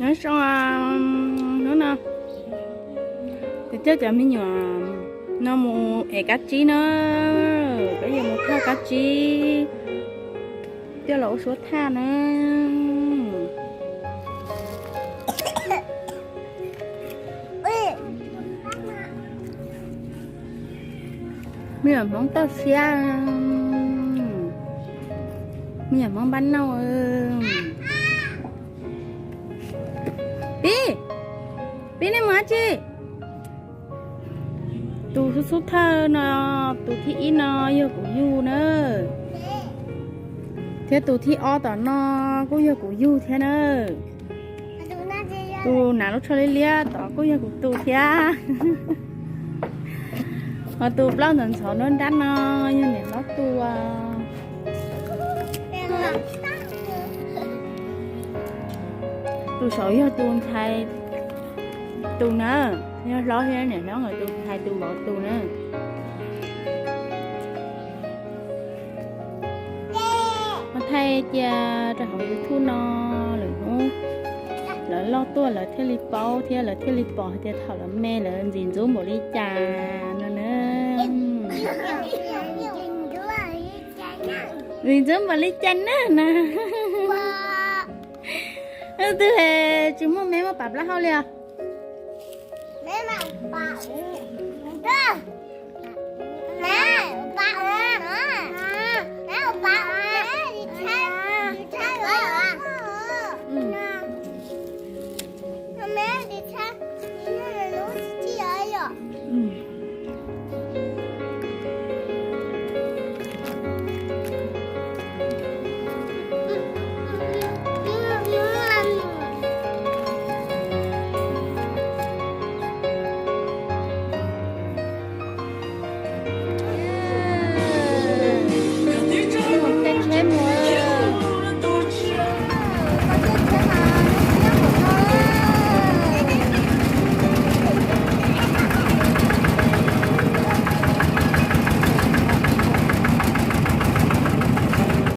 Nyob zoo, hnub no kuv coj cov me nyuam no mus ev kab tsib na, peb yuav mus thauj kab tsib coj los ua suab thaj na. Me nyuam Hmoob toj siab, me nyuam Hmoob npab nauj. Pib, pib nej mus dab tsi? Tus xub xub thawj no, tus thib ib no yog kuv yug na, thiab tus thib ob tom no kuj yog kuv yug thiab na. Tus hnav lub tsho liab liab tod kuj yog kuv tus thiab. Ho tus plaub ntxhov ntxhov nruab nrab no yog niam hlob tus. Tus saud yog tus ntxhais tus na, yog hlob thiab niam hlob nkawd tus ntxhais tus vauv tus na. Ho thaij cia rau hauv YouTube no, lwm hnub lawv loj tuaj lawv thiaj li paub thiab lawv thiaj li pom hais tias thaum lawv me lawv ntxim ntxub npaum li cas no na. Ntxim ntxub npaum li cas na na. Twb tsis muaj me muaj pam plaub hau li os.